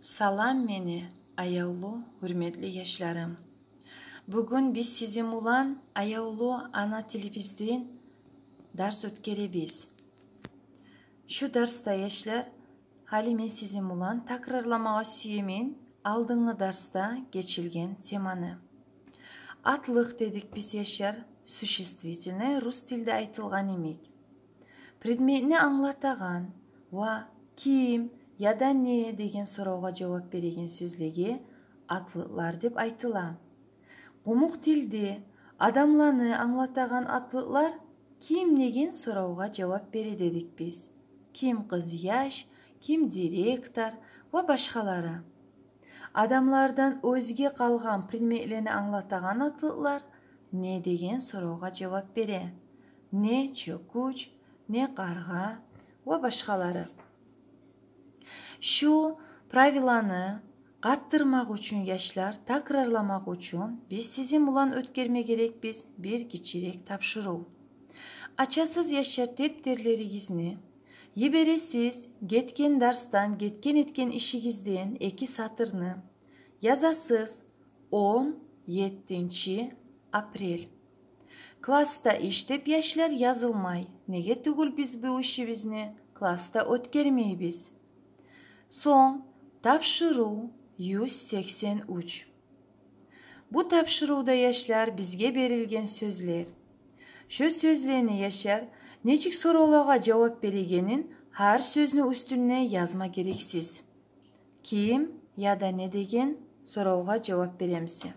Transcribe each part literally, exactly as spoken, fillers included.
Салам, мени аявлу, гьюрметли яшларым. Бугюн биз сизин булан аявлу ана тилибизден дарс оьтгеребиз. Шу дарсда, яшлар, гьали мен сизин булан такрарламагъа сюемен алдынгъы дарсда гечилген теманы. Атлыкъ дедик биз, яшлар, существительное, рус тилде айтылгъан йимик. Предметни англатагъан ва ким яда не деген соравгъа жавап береген сёзлеге атлыкълар деп айтыла. Къумукъ тилде адамланы англатагъан атлыкълар ким деген соравгъа жавап бере дедик биз. Ким къызъяш, ким директор ва башгъалары. Адамлардан оьзге къалгъан предметлени англатагъан атлыкълар не деген соравгъа жавап бере. Не чёкюч, не къаргъа ва башгъалары. Шу правиланы къатдырмакъ учун, яшлар, такрарламакъ учун биз сизин булан оьтгерме герекбиз бир гиччирек тапшырыв. Ачасыз, яшлар, тептерлеригизни, йибересиз гетген дарсдан, гетген этген ишигизден эки сатырны, язасыз: он еттинчи апрель. Класда иш деп, яшлар, язылмай. Неге тюгюл биз бу ишибизни класда оьтгермейбиз. Сонг тапшырыв юз сексен уьч. Бу тапшырывда, яшлар, бизге берилген сёзлер. Шо сёзлени, яшлар, нечик соравлагъа жавап берегенин гьар сёзню уьстюне язма герексиз. Ким яда не деген соравгъа жавап беремисе.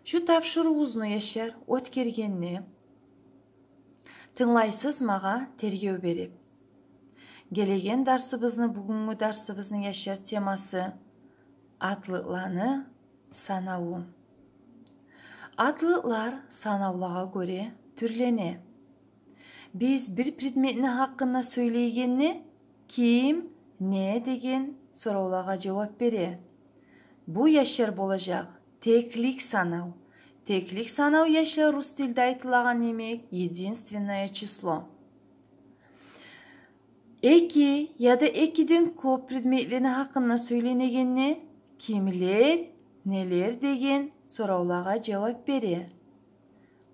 Шу тапшырывубузну, яшлар, оьтгергенде тынглайсыз магъа тергев берип. Гелеген дарсыбызны, бугюнгю дарсыбызны, яшлар, темасы атлыкъланы санаву. Атлыкълар санавлагъа гёре тюрлене. Биз бир предметни гьакъында сёйлейгенде ким, не деген соравлагъа жавап бере. Бу, яшлар, болажакъ теклик санав. Теклик санав, яшлар, рус тилде айтылагъан йимик единственное число. Эки яда экиден кёп предметлени гьакъында сёйленегенде кимлер, нелер деген соравлагъа жавап бере.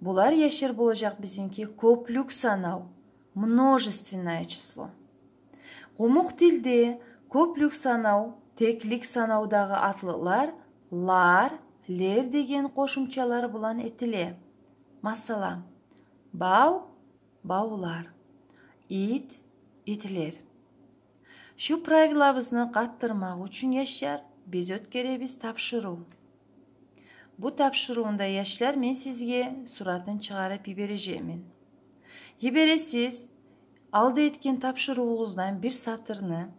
Булар, яшлар, болажакъ бизинки кёплюк санав, множественное число. Къумукъ тилде кёплюк санав теклик санавдагъы атлыкълар лар, лер деген къошумчалар булан этиле. Масала, бав, бавлар, ит, итлер. Шу правилабызны къатдырмакъ учун, яшлар, биз оьтгеребиз тапшырыв. Бу тапшырывну да, яшлар, мен сизге суратын чыгъарып йибережекмен. Йибересиз алда этген тапшырывугъуздан бир сатырны,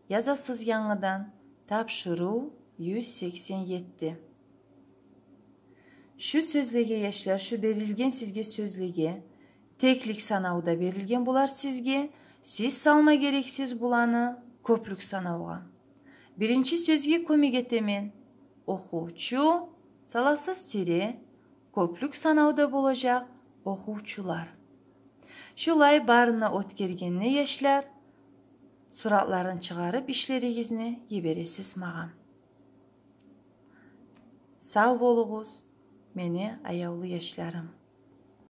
язасыз янгыдан тапшырыв юз сексен етти. Шу сёзлеге, яшлар, шу берилген сизге сёзлеге, теклик санавда берилген булар сизге, сиз салма герексиз буланы кёплюк санавгъа. Биринчи сёзге кёмек этемен. Охувчу, саласыз тире, кёплюк санавда болажакъ охувчулар. Шулай барына оьтгергенде, яшлар, суратларын чыгъарып ишлеригизни йибересиз магъа. Сав болугъуз, мени аявлу яшларым.